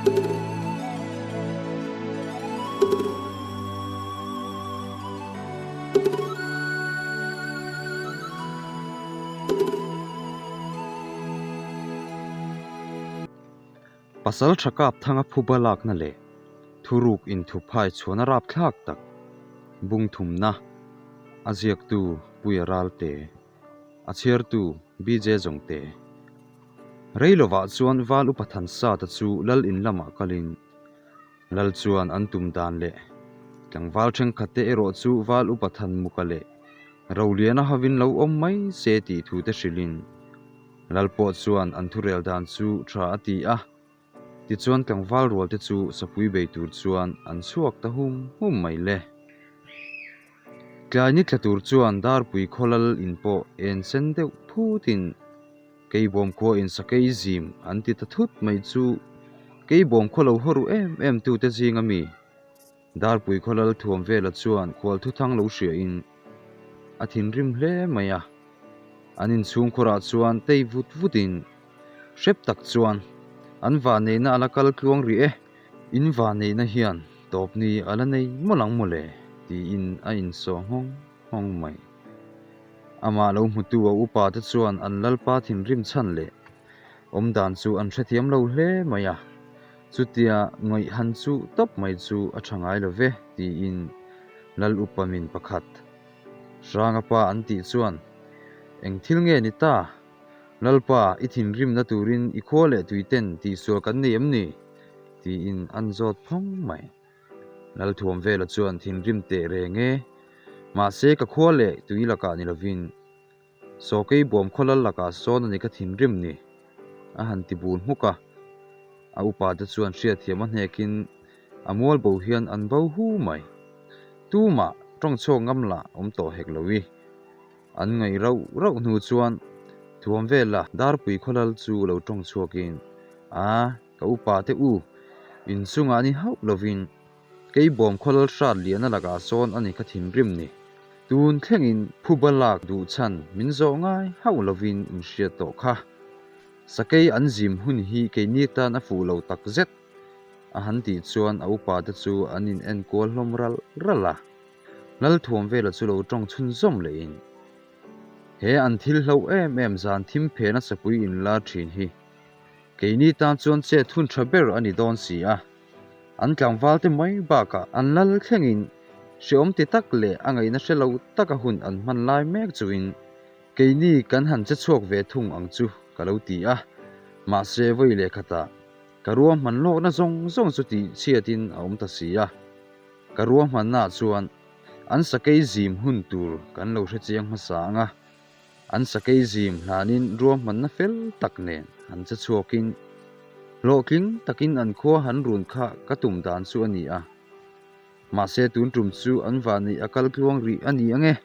Pasal tha kap thanga phuba lakna leh thuruk inthuphai chhuan a rapthlak tak bung thumna a ziaktu Puia Ralte. A chhiartu BJ Zawngte. Rei lovah chuan Val Upa Thansata chu Lal in lamah kalin Lal chuan an tum dan leh tlangval thenkhatte erawh chu Val Upa Thanmuka leh Roliana hovin lo awm mai se tih thute hrilhin Lal pawh chuan an thurel dan chu tha a ti a. Tichuan tlangval rual te chu sapui bei tur chuan an chhuak ta hum hum mai le. Tlai ni tla tur chuan Darpui khawlal in pawh en sen deuh phutin Keibawm khua in sakei zim an ti ta thut mai chu Keibawm khaw lo haw ru em em tu te zing a mi Darpui khawlal thuam vela chuan khual thuthang lo hria in a thinrim hle mai a. An inchhung khawrah chuan tei vut vut in hrep tak chuan an vanneihna a la kal tluang rih e, in vanneihna hian tawpni a la nei mawlh ang mawle tiin a insawh nghawng nghawng mai. Amah lo hmutu a upa te chuan an lalpa thinrim chhan leh awmdan chu an hrethiam lo hle mai a, chutia ngawih han chu tawp mai chu a tha ngai lo ve tiin lal upa min pakhat Hranga pa an tih chuan, Eng thil nge ni ta? Lalpa, i thinrimna turin i khua leh tuiten tihsual kan nei em ni? tiin an zawt phawng mai. Lalthuam vela chuan thinrim teh reng e, mahse ka khua leh tui lakah ni lovin Sawkei bawm khaw lal lakah sawn a ni ka thinrim ni, a han ti bul hmuk a. A upa te chuan hriatthiam a hnekin a mual bo hian an bo hu mai. Tumah tawng chhuak ngam lah awm tawh hek lo i. An ngaih rauh rauh hnu chuan thuam vela Darpui khaw lal chu lo tawng chhuakin, A, ka upa te u, inchungah ni hauh lovin Kei bawm khaw lal hrat liana lakah sawn a ni ka thinrim ni. Tun thlengin phuba lak duh chhan min zawh ngai hauh lovin in hriat tawh kha. Sakei an zim hun hi keini tan a fuh lo tak zet a han tih chuan a upa te chu an in enkual hlawm ral ral a. Lalthuam vela chu lo tawng chhunzawm lehin he an thil hlo em em zan thim phena sapui in lar thin hi keini tan chuan chet hun tha ber a ni dawn si a. An tlangval te mai bakah an lal thlengin hreawm ti tak leh a ngaihna hre lo taka hun an hman lai mek chuin keini kan han che chhuak ve thung ang chu ka lo ti a, mahse vawi leh khatah ka ruahman lawkna zawng zawng chu tih chhiatin a awm ta si a, ka ruahmannaah chuan an sakei zim hun tur kan lo hre chiang hmasa ang a. An sakei zim hlanin ruahmanna fel tak nen han che chhuakin hlawhtling takin an khua han run kha ka tum dan chu a ni a. Mahse tun tum chu an vanneih a kal tluang rih a ni ange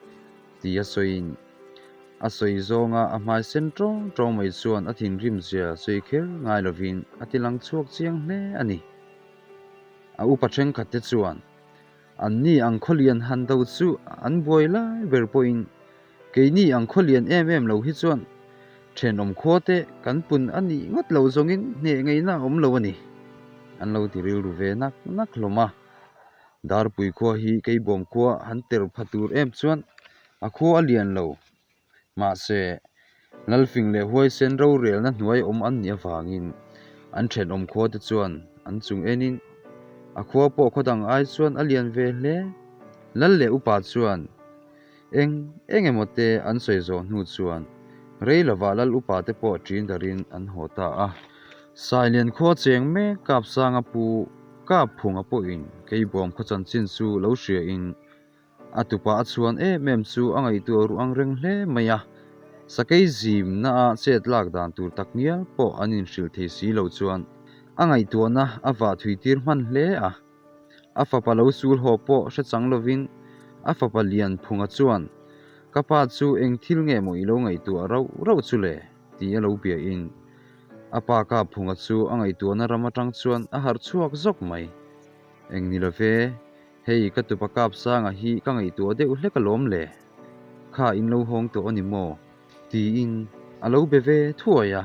tia sawiin a sawi zawnga a hmai sen tawng tawng mai chuan a thinrim zia sawi kher ngai lovin a ti lang chhuak chiang hle a ni. A upa thenkhat te chuan Anni ang khawlian han do chu an buai lai ber pawhin keini ang khawlian em em lo hi chuan thenawm khua te kan pun a nih ngawt lo zawngin hneh ngeina a awm lo a ni. An lo ti rilru ve nak nak hlawm a. Darpui khua hi Keibawm khua han ter pha tur em chuan a khua a lian lo. Mahse, Lalfing leh Huaisen rorelna hnuai awm an nih avangin an thenawm khuate chuan an chung enin a khua pawh khaw dang ai chuan a lian ve hle. Lal leh upa chuan eng eng emaw te an sawi zawh hnu chuan rei lovah lal upa te pawh ṭin darin an haw ta a. Sailian khua cheng mek Kapsanga pu Kapphunga pawhin Keibawm khaw chanchin chu lo hriain A tupa a chhuan em em chu a ngaihtuah ruh ang reng hle mai a, sakei zimna a chet lak dan tur tak ngial pawh an inhrilh thei si lo chuan a ngaihtuahna a vah thui tir hman hle a. A fapa lo sul haw pawh hre chang lovin a fapa lian phunga chuan, Ka pa chu eng thil nge maw i lo ngaihtuah rauh rauh chu le? ti a lo biain a pa kap phunga chu a ngaihtuahna ram atang chuan a harh chhuak zawk mai. Eng ni love. Hei ka tupa kap sanga hi ka ngaihtuah deuh hlek alawm le, kha in lo hawng tawh a ni maw? tiin a lo be ve thuai a,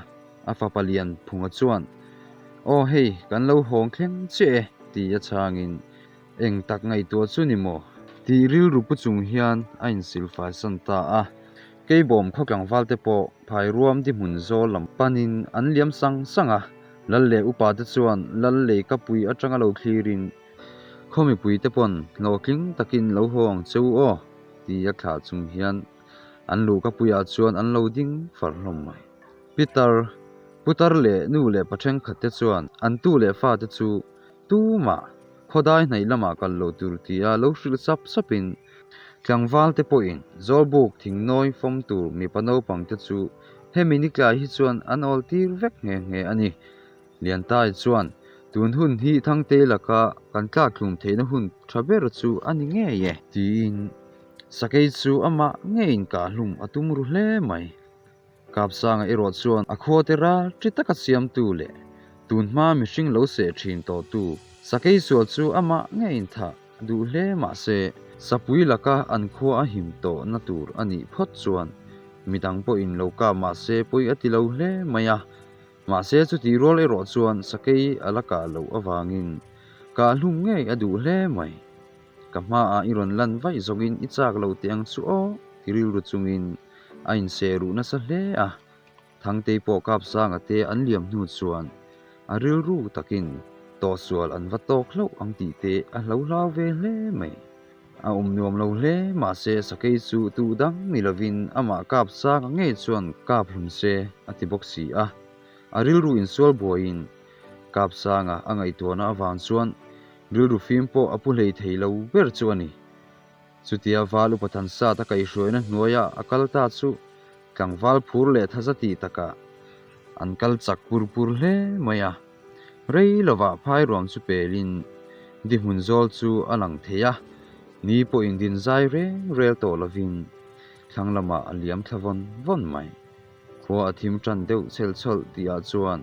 a fapa lian phunga chuan. Aw hei, kan lo hawng thleng chiah e, ti a chhangin, Eng tak ngaihtuah chu ni maw? Tih rilru pu chung hian a insilfai san ta a. Keibawm khaw tlangval te pawh phairuam di hmun zawl lam panin an liam sang sang a. Lal leh upa te chuan lal lei kapui atanga lo thlirin, Khaw mipui te pawn hlawhtling takin lo haw ang che u aw, ti a thlah chung hian an luhka puiah chuan an lo ding far hlawm mai. Pitar, putar leh nu leh pa thenkhat te chuan an tu leh fate chu tumah khawdai hnaih lamah kal lo tur tia lo hrilh sap sapin tlangval te pawhin Zawlbuk thingnawi fawm tur mipa naupang te chu hemi ni tlai hi chuan an awl tir vek nghe nghe a ni. Liantai chuan tun hun hi Thangtei laka kan tlaktlum theihna hun tha ber chu a ni ngei e tiin Sakei chu amah ngeiin kahhlum a tum ru hle mai. Kapsanga erawh chuan a khuate ral ṭi taka siamtu leh tunhma mihring lo seh ṭhin tawhtu Sakei sual chu amah ngeiin thah duh hle mah se, Sapui laka an khua a him tawhna tur a nih phawt chuan midang pawhin lo kap mah se pawi a ti lo hle mai a. Mahse chutih rual erawh chuan Sakei a la kah loh avangin kah hlum ngei a duh hle mai. Ka hmaah i rawn lan vaih zawngin i chak lo teh ang chu aw ti rilru chungin a inseh ruh nasa hle a, Thangtei pawh Kapsanga te an liam hnu chuan a rilru takin tawhsual an va tawk hlauh ang tih te a hlo hlau ve hle mai. A awm nuam lo hle mahse Sakei chu tuh dang ni lovin amah Kapsanga ngei chuan kap hlum se a ti bawk si a, a rilru insual buaiin Kapsanga a ngaihtuahna avang chuan rilru fim pawh a pu hlei thei lo ber chu a ni. Chutia val upa Thansat a kaihhruaina hnuaia a kal ta chu tlangval phur leh thaza tih takah an kal chak pur pur hle mai a. Rei lovah phairuang chu pelin di hmun zawl chu a lang thei a, ni pawhin din zai reng rel tawh lovin thlang lamah a liam thla vawn vawn mai. Khua a thim tan deuh chhel chhawlh tihah chuan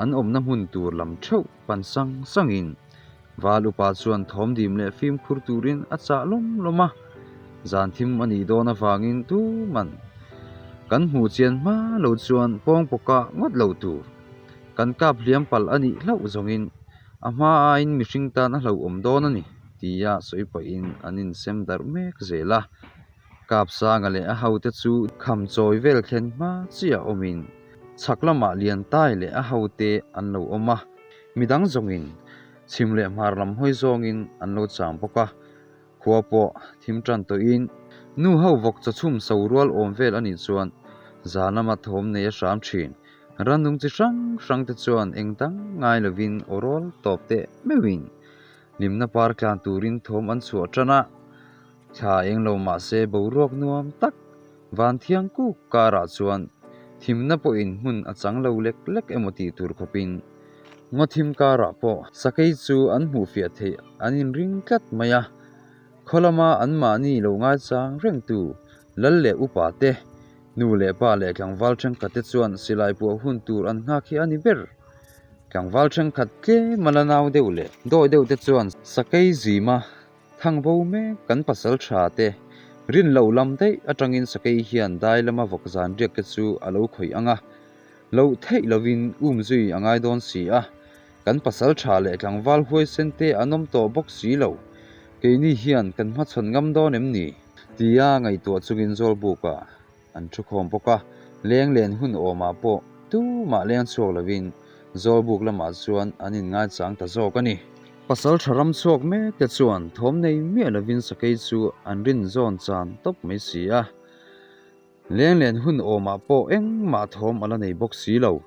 an awmna hmun tur lam theuh pan sang sangin Val upa chuan thawm dim leh fimkhur turin a chah lawm lawm a, zan thim a nih dawn avangin tuman kan hmuh chian hma lo chuan pawng pawkah ngawt lo tur kan kap hliam palh a nih hlauh zawngin a hma aiin mihring tan a hlauhawm dawn a ni tia sawi pahin an insem darh mek zel a. Kapsanga leh a hote chu kham chawi vel thlen hma chiah awmin chhak lamah Liantai leh a hote an lo awm a, midang zawngin chhim leh hmar lam hawi zawngin an lo chang bawk a, khua pawh thim tan tawhin nu ho vawk chawchhum so rual awm vel a nih chuan zan lama thawm nei a hram thin. Rannung chi hrang hrang te chuan eng dang ngai lovin aw rawl tawp teh meuhin hlimna par tlan turin thawm an chhuah tan a. Thla eng lo mah se boruak nuam tak van thiang kuk karah chuan thimna pawhin hmun a chang lo lek lek emaw tih tur khawpin ngaw thim karah pawh sakei chu an hmuh fiah theih an inring tlat mai a. Khaw lama anmahni lo ngaichang rengtu lal leh upa te, nu leh pa leh tlangval thenkhat te chuan silai puah hun tur an nghak hi a ni ber. Tlangval thenkhat tlem a la nau deuh leh dawi deuh te chuan sakei zima Thang bo mek kan pasal tha te rin loh lam daih atangin sakei hian dai lama vawk zan riak te chu a lo khawih ang a, loh theih lovin um zui a ngai dawn si a, kan pasal tha leh tlangval huaisen te an awm tawh bawk si lo, keini hian kan hmachhawn ngam dawn em ni? Tia ngaihtuah chungin Zawlbukah An thu khawm bawk a, leng len hun awmah pawh tumah leng chhuak lovin Zawlbuk lamah chuan an inngaichang ta zawk a ni. Pasal tha ram chhuak mek te chuan thawm nei miah lovin sakei chu an rin zawn chan tawp mai si a, leng len hun awmah pawh engmah thawm a la nei bawk si lo.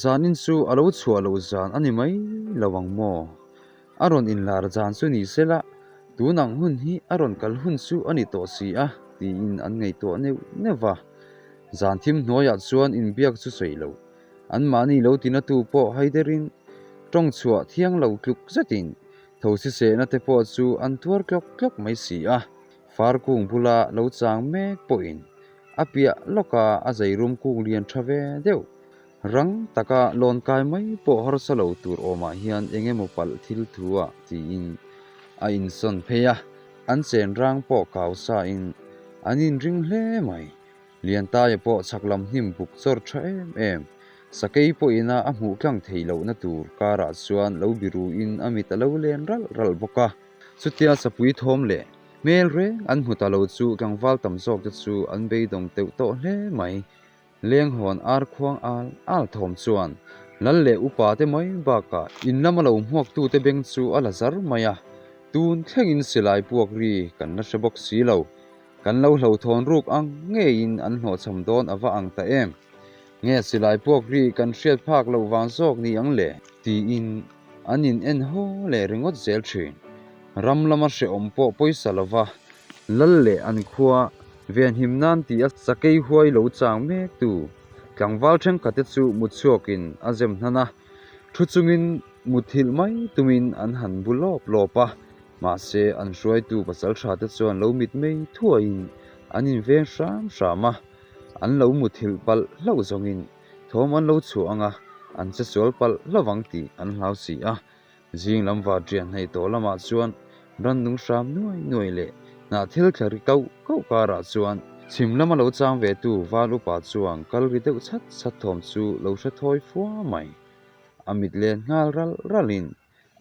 Zanin chu a lo chhuah loh zan a ni mai lo ang maw? A rawn inlar zan chu ni se la, tun ang hun hi a rawn kal hun chu a ni tawh si a, tiin an ngaihtuah neuh neuh va. Zan thim hnuaiah chuan inbiak chu sawi lo. Anmahni lo tinatu pawh haiderin tawng chhuah thiang lo tluk zetin tho sisehna te pawh chu an tuar tlawk tlawk mai si a. Far kung bula lo chang mek pawhin a piah lawka a zeirum kung lian tha ve deuh. Rang taka lawn kai mai pawh harsa lo tur awmah hian eng emaw palh thil thu ah tiin a insawn phei a, an chen rang pawh kau sa in an inring hle mai. Liantaia pawh chhak lam hnim buk chawr tha em em. Sakei pawhina a hmuh tlang theih lohna tur karah chuan lo biruin a mit a lo len ralh ralh bawk a. Chutia sapui thawm leh hmel reng an hmu ta lo chu tlangval tam zawk te chu an beidawng teuh tawh hle mai. Lenghawn ar khuang al al thawm chuan lal leh upa te mai bakah in lama lo hmuaktute beng chu a la zar mai a, tun thlengin silai puak ri kan la hre bawk si lo. Kan lo hlauhthawn ruk ang ngeiin an hlawhchham dawn a va ang ta em? Nge silai puak ri kan hriat phak loh vang zawk ni ang le? Tiin an in en haw leh ringawt zel thin. Ram lama hrehawm pawh pawisa lova lal leh an khua venhim nan ti a sakei huai lo chang mek tu tlangval thenkhatte chu mutchhuakin a zem hnan a, thu chungin muthilh mai tumin an han bu lawp lawp a. Mahse, an hruaitu pasal tha te chuan lo mitmei thuaiin an inveng hram hram a, an lo muthilh palh hlauh zawngin thawm an lo chhuah ang a, an che sual palh hlauh ang tih an hlau si a. Zing lam varṭian hnaih tawh lamah chuan rannung hram nuai nuai leh hnah thil thla ri kauh kauh karah chuan chhim lama lo chang ve tu val upa chuan kal ri deuh chhat chhat thawm chu lo hre thawi fua mai. A mit len nghal ralh ralhin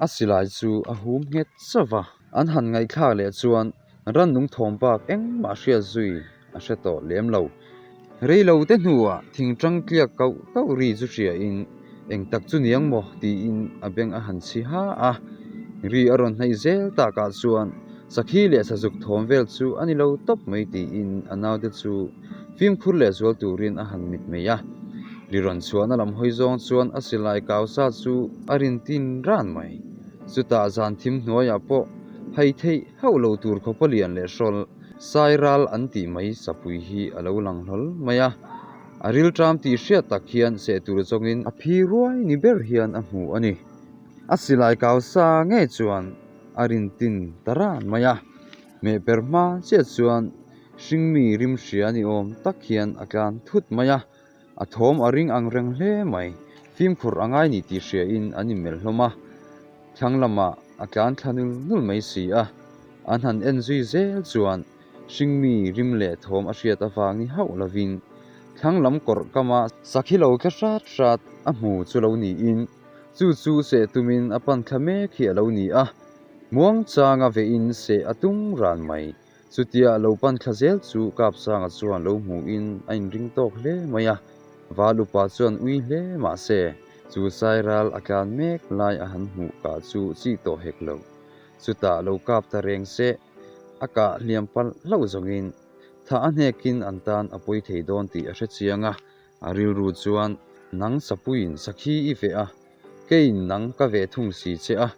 A silai chu a hum nghet chauh va. An han ngaihthlak leh chuan rannung thawm bak engmah hriat zui a hre tawh lem lo. Rei lo te hnuah thingtang tliak kauh kauh ri chu hriain eng tak chu niang maw tiin a beng a han chhi ha a. Ri a rawn hnaih zel takah chuan sakhi leh sazuk thawm vel chu a ni lo tawp mai tiin a naute chu fimkhur leh zual turin a han mitmei a. Ri rawn chhuahna lam hawi zawng chuan a silai kau sa chu a rin tin ran mai. Chutah zan thim hnuaiah pawh hai theih hauh lo tur khawpa lian leh hrawl sai ral an tih mai sapui hi a lo lang hlawl mai a. A rilṭam tih hriat tak hian seh tur zawngin a phi ruai ni ber hian a hmu a ni. A silai kau sa ngei chuan a rin tin ta ran mai a. Meh per hma chiah chuan hringmi rim hria ni awm tak hian a tlan thut mai a, a thawm a ring ang reng hle mai. Fimkhur a ngai ni tih hriain an inmelh hlawm a, thlang lamah a tlan thla nul nul mai si a. An han en zui zel chuan hringmi rim leh thawm a hriat avang ni hauh lovin thlang lam kawrh kama sakhi lo tla hrat hrat a hmu chu lo niin chu chu seh tumin a pan thla mek hi a lo ni a. Muangchanga vehin seh a tum ran mai. Chutia a lo pan thla zel chu Kapsanga chuan lo hmuhin a inring tawk hle mai a. Val upa chuan ui hle mah se, chu Sairal a tlan mek lai a han hmuh kah chu chih tawh hek lo. Chutah lo kap ta reng se, a kah hliam palh hlauh zawngin thah a hnekin an tan a pawi thei dawn tih a hre chiang a. A rilru chuan, Nang sapuiin sakhi i veh a, keiin nang ka veh thung si che a.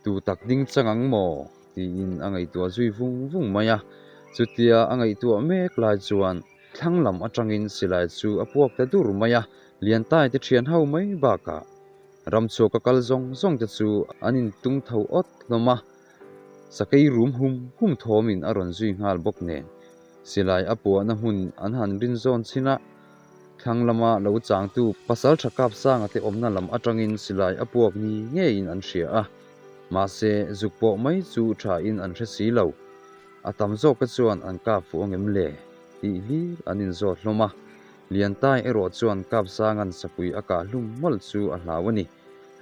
Tu tak ding chang ang maw? tiin a ngaihtuah zui vung vung mai a. Chutia a ngaihtuah mek lai chuan thlang lam atangin silai chu a puak ta dur mai a, Liantai te thian ho mai bakah ramchhuak a kal zawng zawng te chu an intung tho awt hlawm a, sakei rum hum hum thawmin a rawn zui nghal bawk nen silai a puahna hmun an han rin zawn chin a. Thlang lama lo changtu pasal tha kap sanga te awmna lam atangin silai a puak ni ngeiin an hria a, mahse zuk pawh mai chu thain an hre si lo. A tam zawkte chuan an kap fuh angem le? tih hlir an inzawt hlawm a. Liantai erawh chuan kap sanga'n sapui a kah hlum mawlh chu a hlau a ni.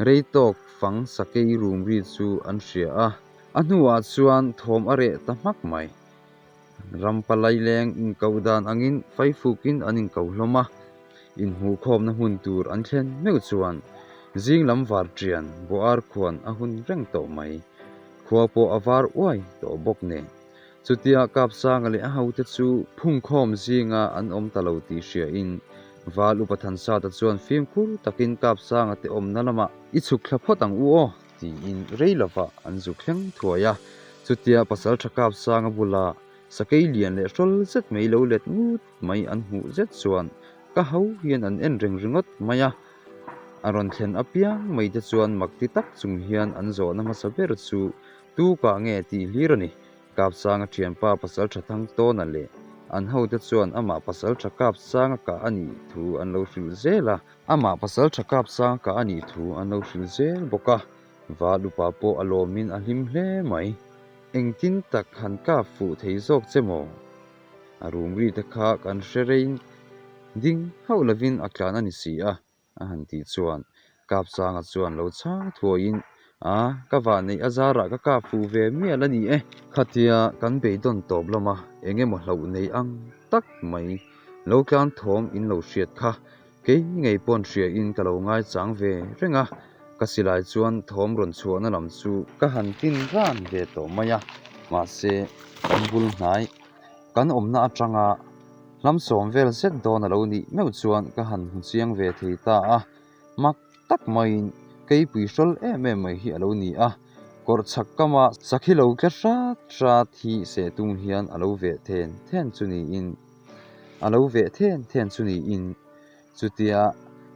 Rei tawk fang sakei rum ri chu an hria a, a hnuah chuan thawm a reh ta hmak mai. Ram palai leng inkoh dan angin faifukin an inko hlawm a, inhmuhkhawmna hmun tur an thlen meuh chuan zing lam var ṭian buar khuan a hun reng tawh mai. Khua pawh a var uai tawh bawk nen. Chutia Kapsanga leh a hote chu phungkhawm zinga an awm ta lo tih hriain Val Upa Thansata chuan fimkhur takin Kapsanga te awmna lamah i chhuk thla phawt ang u aw tiin rei lovah an zu thleng thuai a. Chutia pasal tha kap sanga bula sakei lian leh hrawl zet mai lo let ngut mai an hmuh zet chuan ka ho hian an en reng ringawt mai a. A rawn thlen apiang mai te chuan mak ti tak chung hian an zawhna hmasa ber chu tu kah nge tih hlir a ni. Kapsanga thianpa pasal tha thang tawna leh an hote chuan amah pasal tha Kapsanga kah a nih thu an lo hrilh zel a. Amah pasal tha Kapsanga kah a nih thu an lo hrilh zel bawk a. Val upa pawh a lawmin a hlim hle mai. Engtin tak han kap fuh thei zawk che maw? A rum ri te kha kan hre rein ding hauh lovin a tlan a ni si a. a han tih chuan Kapsanga chuan lo chhang thuaiin, A, ka vah neih a zarah ka kap fuh ve mial a ni e. Khatia kan beidawn tawp lama eng emaw hlauh nei ang tak mai lo tlan thawm in lo hriat kha kei ngei pawn hriain ka lo ngaichang ve reng a, ka silai chuan thawm rawn chhuahna lam chu ka han tin ran ve tawh mai a, mahse kan bul hnai kan awmna atanga hlamsawm vel zet dawn a lo nih meuh chuan ka han hmu chiang ve thei ta a. Mak tak maiin keipui hrawl em em mai hi a lo ni a, kawrh chhak kama sakhi lo tle hrat hrat hi seh tum hian a lo veh then then chu niin a lo veh then then chu niin chutia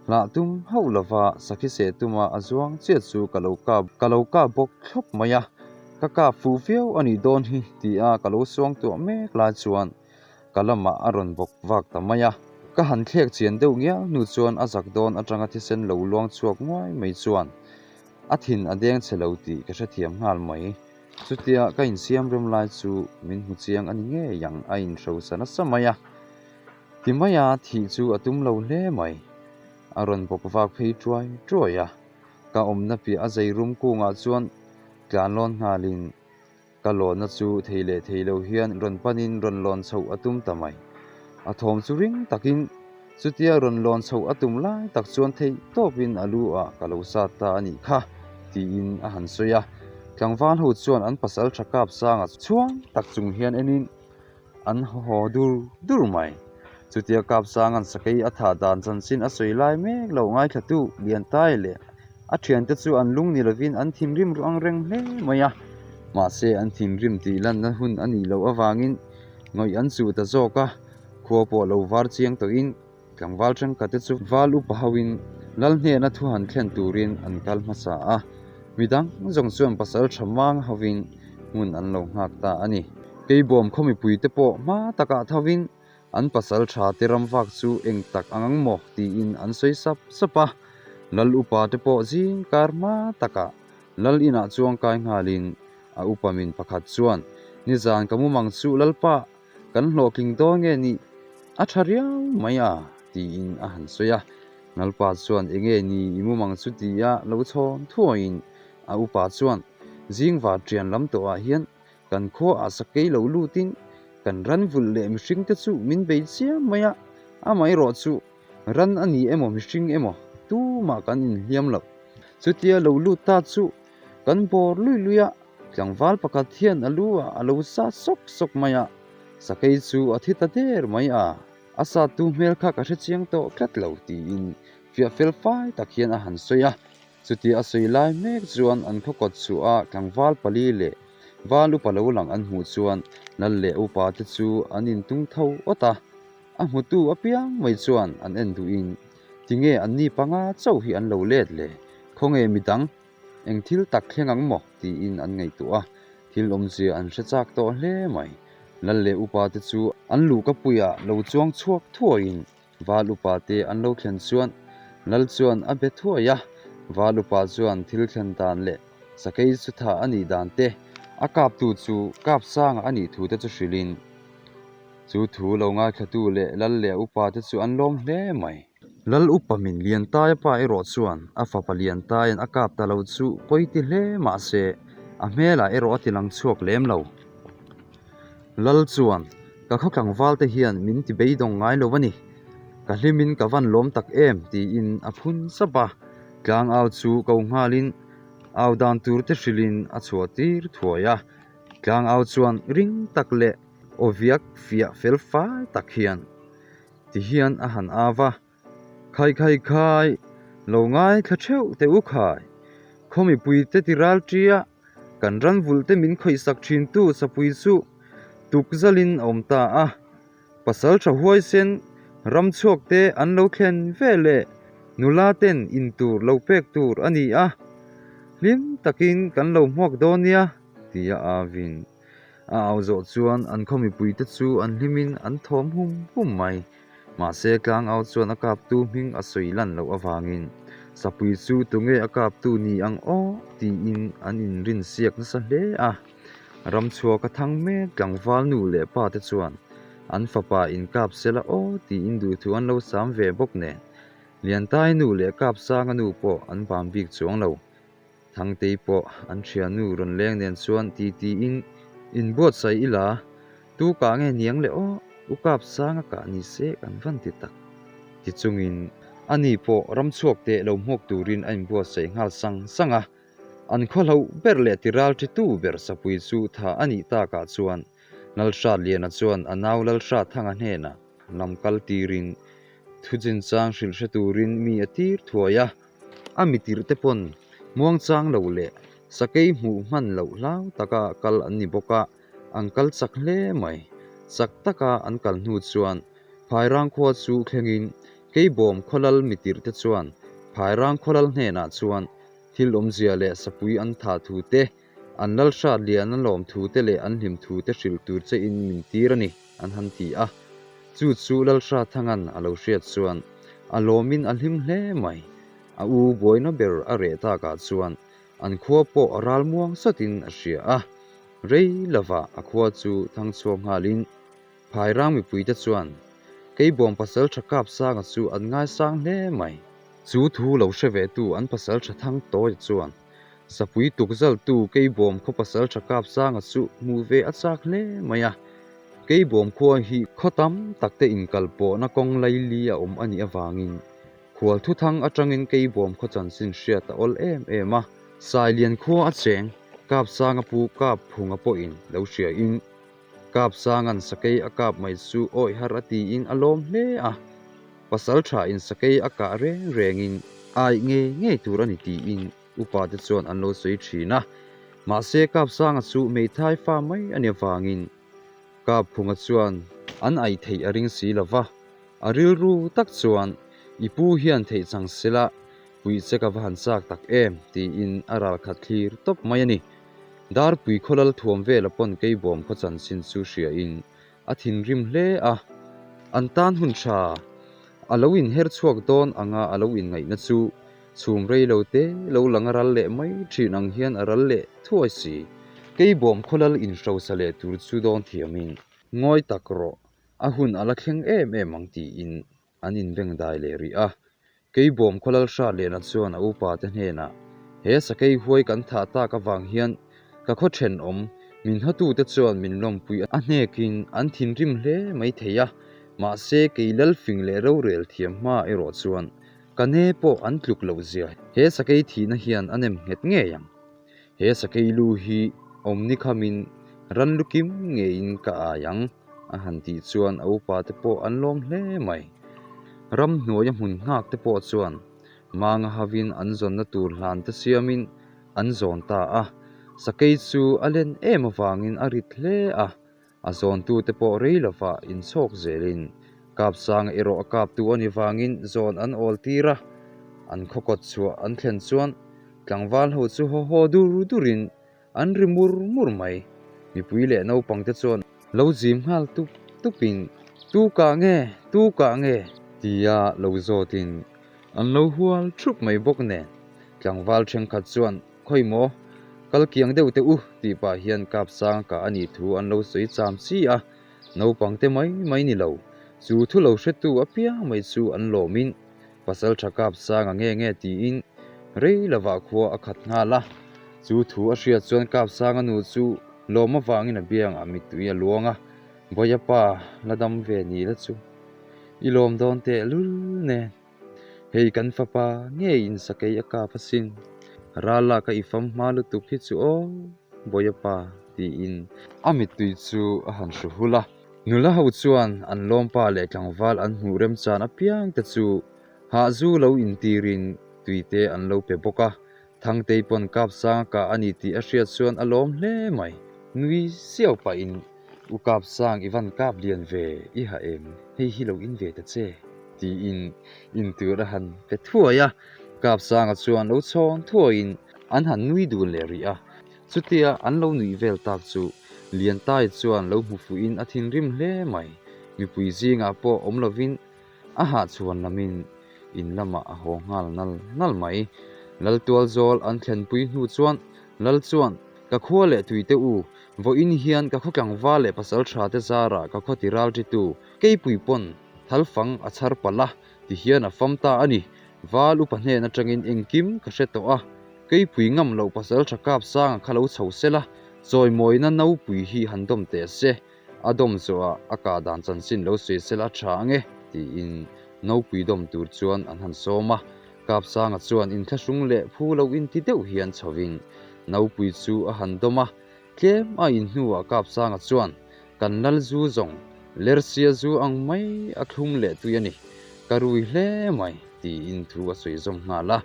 hlah tum hauh lova sakhi seh tuma a zuang chiah chu ka lo kap ka lo kap bawk thlawp mai a, ka kap fuh viau a nih dawn hi tia ka lo suang tuah mek lai chuan Ka lamah a rawn bawk vak ta mai a, ka han thlek chian deuh ngial hnu chuan a zak dawn atanga thisen lo luang chhuak nguai mai chuan a thin a deng che lo tih ka hrethiam nghal mai. Chutia ka insiam rem lai chu min hmu chiang a ni ngei ang a inhrosa nasa mai a, ti maia thih chu a tum lo hle mai. A rawn bawk vak phei tuai tuai a, ka awmna piah a zei rum kungah chuan tlan lawn nghalin Ka lawnna chu thei leh thei lo hian rawn panin rawn lawn chhoh a tum ta mai. A thawm chu ring takin chutia rawn lawn chhoh a tum lai tak chuan theih tawpin a lu ah ka lo sat ta a nih kha, tiin a han sawi a. Tlangval ho chuan an pasal tha kap sanga chhuang tak chung hian enin an haw dur dur mai. Chutia kap sanga'n sakei a thah dan chanchin a sawi lai mek lo ngaithlatu Liantai leh A thiante chu an lung ni lovin an thinrim ruh ang reng hle mai a, mahse an thinrim tih lanna hun a nih loh avangin ngawih an chuh ta zawk a, khua pawh lo var chiang tawhin tlangval thenkhatte chu val upa hoin lal hnena thu han thlen turin an kal hmasa a, midang zawng chuan pasal tha mang hovin hmun an lo nghak ta a ni. Keibawm khaw mipuite pawh hma takah thovin An pasal tha te ram vak chu eng tak ang ang maw tiin an sawi sap sap a, Lal upa te pawh zing kar hma takah Lal inah chuang kai nghalin a upa min pakhat chuan nizan ka mumang chu Lalpa kan hlawhtling dawn nge nih a tha riau mai a tiin a han sawi a, Lalpa chuan enge ni i mumang chu tia lo chhawn thuaiin a upa chuan zing var ṭian lam tawhah hian Kan khuaah sakei lo lutin kan ran vulh leh mihringte chu min bei chiam mai a, amaherawh chu ran a ni emaw mihring emaw tumah kan inhliam lo. Chutia lo lut ta chu kan bawr lui lui a, tlangval pakhat hian a lu ah a lo sa sawk sawk mai a, sakei chu a thi ta der mai a, a sattu hmel kha ka hrechiang tawh tlat lo tiin fiah fel fai tak hian a han sawi a. Chutia a sawi lai mek chuan an khaw kawt chhuah a tlangval pali leh val upa lo lang an hmuh chuan lal leh upa te chu an intung tho awt a, a hmutu apiang mai chuan an en duhin tinge an ni panga chauh hi an lo let le, khawnge midang eng thil tak thleng ang maw tiin an ngaihtuah a, thil awmzia an hre chak tawh hle mai. Lal leh upa te chu an luhkapuiah lo chuang chhuak thuaiin Val upa te an lo thlen chuan Lal chuan a be thuai a, Val upa chuan thil thlen dan leh sakei chu tha a nih dan te, a kaptu chu kap sanga a nih thu te chu hrilhin chu thu lo ngaithlatu leh Lal leh upa te chu an lawm hle mai. Lal upa min Liantaia pa erawh chuan a fapa Liantaia'n a kap ta lo chu pawi ti hle mah se a hmelah erawh a ti lang chhuak lem lo. Lal chuan, Ka khaw tlangval te hian min ti beidawng ngai lo a ni. Ka hlimin ka van lawm tak em tiin a phun sap a, tlang au chu ko nghalin au dan tur te hrilhin a chhuah tir thuai a. Tlang au chuan ring tak leh aw viak fiah fel fai tak hian ti hian a han au va. Khai khai khai, lo ngaithla theuh teh u khai. Khaw mipuite ti ral ṭia kan ran vulh te min khawihsak ṭhintu sapui chu tuk zalin a awm ta a. Pasal ṭha huaisen ram chhuak te an lo thlen ve leh nula ten in tur lo pek tur a ni a, hlim takin kan lo hmuak dawn nia, tia avin. A au zawh chuan an khaw mipuite chu an hlimin an thawm hum hum mai. Mahse tlangau chuan a kaptu hming a sawi lan loh avangin sapui chu tunge a kaptu ni ang aw tiin an inrinsiak nasa hle a. Ramchhuak a thang mek tlangval nu leh pa te chuan an fapa inkap sela aw tiin duhthu an lo sam ve bawk nen. Liantai nu leh Kapsanga nu pawh an bam bik chuang lo. Thangtei pawh an thiannu rawn leng nen chuan ti tiin inbuatsaih ila, tu kah nge niang le aw, u Kapsanga kah ni se kan van ti tak. Ti chungin ani pawh ramchhuak teh lo hmuak turin a inbuatsaih nghal sang sang a. An khaw hloh ber leh tiral ṭitu ber Sapui chu tha a nih takah chuan Lalhratliana chuan a nau Lalhrathanga hnenah lam kal tirin thu chinchang hrilh hre turin mi a tir thuai a. A mitirh te pawn muangchang lo leh sakei hmuh hman loh hlau taka kal an ni bawk a, an kal chak hle mai. Chak taka an kal hnu chuan Phairang khua chu thlengin Keibawm khawlal mitirh te chuan Phairang khawlal hnenah chuan thil awmzia leh sapui an tha thu te, an lalhrat lian an lawm thu te leh an hlim thu te hrilh tur che in min tir a ni, an han ti a. Chu chu Lalhrathanga'n a lo hriat chuan a lawmin a hlim hle mai. A u buaina ber a reh takah chuan an khua pawh a ral muang satin a hria a. Rei lovah a khua chu thang chhuak nghalin Phairang mipuite chuan Keibawm pasal tha kap sanga chu an ngaisang hle mai. Chu thu lo hre ve tu an pasal tha thang tawi chuan Sapui tukzaltu Keibawm khaw pasal tha kap sanga chu hmuh ve a chak hle mai a. Keibawm khua hi khaw tam tak te inkal pawhna kawng laili a awm a nih avangin khual thuthang atangin Keibawm khaw chanchin hriat a awl em em a. Sailian khua a cheng kap sanga pu kap phunga pawhin lo hriain Kap sanga'n sakei a kap mai chu awih har a tiin a lawm hle a, pasal thain sakei a kah reng rengin aih ngei ngei tur a ni tiin upa te chuan an lo sawi thin a. Mahse Kap sanga chu hmeithai fa mai a ni avangin Kap phunga chuan an aih theih a ring si lo va, a rilru tak chuan i pu hian theih chang sela puih che ka va han chak tak em tiin a ralkhat thlir tawp mai a ni. Darpui khawlal thuam vela pawn Keibawm khaw chanchin chu hriain a thinrim hle a, an tan hun tha a lo inher chhuak dawn anga a lo inngaihna chu chhum rei lo te lo lang a ral leh mai thin ang hian a ral leh thuai si. Keibawm khawlal inhrosa leh tur chu dawn thiamin ngawi tak rawh, a hun a la thleng em em ang tiin an inbengdai leh rih a. Keibawm khawlal hrat lehna chuan a upa te hnenah, He sakei huai kan thah tak avang hian ka khaw thenawm min hawtute chuan min lawmpui a hnekin an thinrim hle mai thei a, mahse kei lalfing leh rorel thiam hma erawh chuan ka ne pawh an tluk loh zia he sakei thihna hian a nem nghet ngei ang. He sakei lu hi awmni khamin ran lu kim ngeiin ka ai ang, a han tih chuan a upa te pawh an lawm hle mai. Ramhnuaia hmun nghak te pawh chuan manga havin an zawnna tur hlan te siamin an zawn ta a, sakei chu a len em avangin a rit hle a, a zawntute pawh rei lovah inchhawk zelin Kapsanga erawh a kaptu a ni vangin zawn an awl tir a, an khaw kawt chhuah an thlen chuan tlangval ho chu haw haw dur durin an ri mur mur mai. Mipui leh naupang te chuan lo zim nghal tup tupin Tu kah nge? Tu kah nge? tia lo zawtin an lo hual thup mai bawk nen tlangval thenkhat chuan Khawi maw? Kal kiang deuh teh u tih pah hian kap sang kah a nih thu an lo sawi cham chi a, naupang te mai mai ni lo. Chu thu lo hretu apiang mai chu an lawmin pasal tha kap sang a nge nge tiin rei lovah khua a khat nghal a. Chu thu a hriat chuan kap sang a nu chu lawm avangin a biangah mittui a luang a, Bawia pa la dam ve ni la chu i lawm dawn tehlul nen. Hei kan fapa ngeiin sakei a kap asin, ral lak a i fam hma lutuk hi chu aw Bawia pa tiin a mittui chu a han hru hul a. Nula ho chuan an lawmpa leh tlangval an hmuh remchan apiang te chu hahzu lo intirin tuite an lo pe bawk a, Thangtei pawn kap sang a kah a ni tih a hriat chuan a lawm hle mai. Nui siau pahin U kap sang i van kap lian ve i ha em, hei hi lo in ve ta che tiin intur a han pe thuai a. Kap sanga chuan lo chhawn thuaiin an han nui dun leh rih a. Chutia an lo nuih vel tak chu Liantai chuan lo hmu fuhin a thinrim hle mai. Mipui zingah pawh awm lovin A hahchhuan lamin in lamah a haw nghal nal nal mai. Lal tual zawl an thlenpui hnu chuan Lal chuan, Ka khua leh tuite u, vawiin hian ka khaw tlangval leh pasal tha te zarah ka khaw ti ral ṭitu, keipui pawn thalfang a chhar palh a, Tihian a fam ta a ni. Val upa hnen atangin engkim ka hre tawh a, Keipui ngam loh pasal tha kap sanga kha lo chho sela, chawimawina nopui hi han dawm teh se, a dawm zawhah a kah dan chanchin lo sawi sela a tha ang e, tiin nopui dawm tur chuan an han sawm a. Kap sanga chuan inthlahrung leh phu lo inti deuh hian chhovin nopui chu a han dawm a, tlem a in hnuah Kap sanga chuan Kan lal zu zawng Lersia zu ang mai a thlum leh tui a ni, ka rui hle mai, tiin thu a sawi zawm nghal a.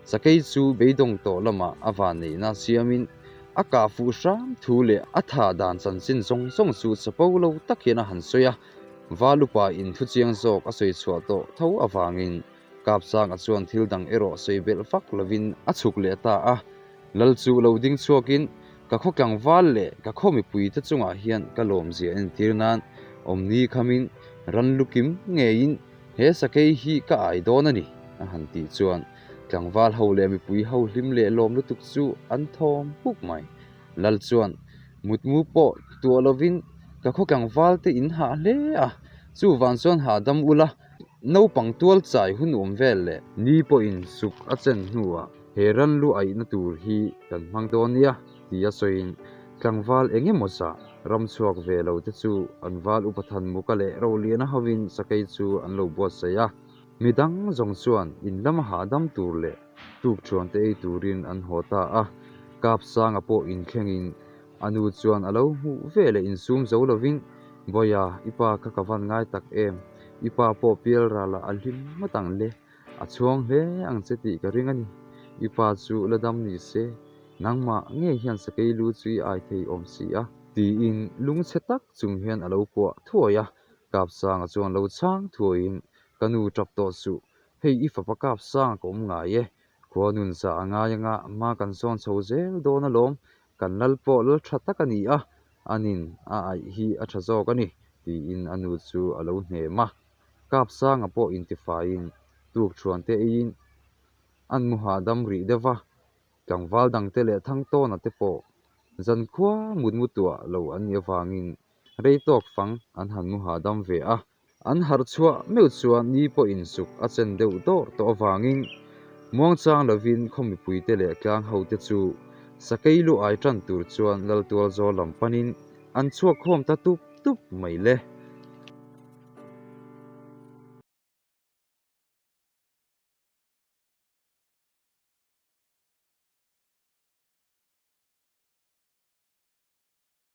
Sakei chu beidawng tawh lamah a van neihna siamin a kah fuh hram thu leh a thah dan chanchin zawng zawng chu chapo lo tak hian a han sawi a. Valupa in thu chiang zawk a sawi chhuah tawh tho avangin Kapsanga chuan thil dang erawh sawi belh vak lovin a chhuk leh ta a. Lal chu lo ding chhuakin, Ka khaw tlangval leh ka khaw mipuite chungah hian ka lawmzia entir nan awmni khamin ran lukim ngeiin he sakei hi ka ai dawn a ni, a han tih chuan tlangval ho leh mipui ho hlim leh lawm lutuk chu an thawm huk mai. Lal chuan mutmu pawh tuah lovin ka khaw tlangval te in hah hle a, chuvang chuan hahdam ula naupang tual chai hun awm vel leh ni pawhin suk a chen hnuah He ran lu aihna tur hi kan hmang dawn nia tia sawiin tlangval eng emaw zah ram chhuak ve lo te chu an val upa Thanmuka leh Roliana hovin sakei chu an lo buatsaih a. Midang zawng chuan in lama hahdam tur leh tuk thuan te ei turin an haw ta a. Kapsanga pawh inthlengin a nu chuan a lo hmuh ve leh insum zo lovin, Bawiha, i pa kha ka van ngai tak em? I pa pawh pialralah a hlim ngawt ang le. A chhuang hle ang che tih ka ring a ni. I pa chu la dam ni se, nangmah ngei hian sakei lu chu i ai thei awm si a. Tiin lungchhe tak chung hian a lo kuah thuai a, Kapsanga chuan lo chhang thuaiin, Ka nu tap tawh suh, hei i fapa Kapsanga ka awm ngai e, khua nun zah a ngai anga hma kan sawn chho zel dawn alawm, kan lal pawh lal tha tak a ni a, anin a aih hi a tha zawk a ni, tiin a nu chu a lo hnem a. Kapsanga pawh intifaiin tuk thuan te eiin an mu hahdam rih deuh va, tlangval dangte leh Thangtawna te pawh zankhua mutmu tuah lo an nih avangin rei tawk fang an han mu hahdam ve a. An harh chhuah meuh chuan ni pawh insuk a chen deuh dawr tawh avangin muangchang lovin khaw mipuite leh tlang hote chu sakei lu ai tan tur chuan Laltualzawl lam panin an chhuak khawm ta tup tup mai le.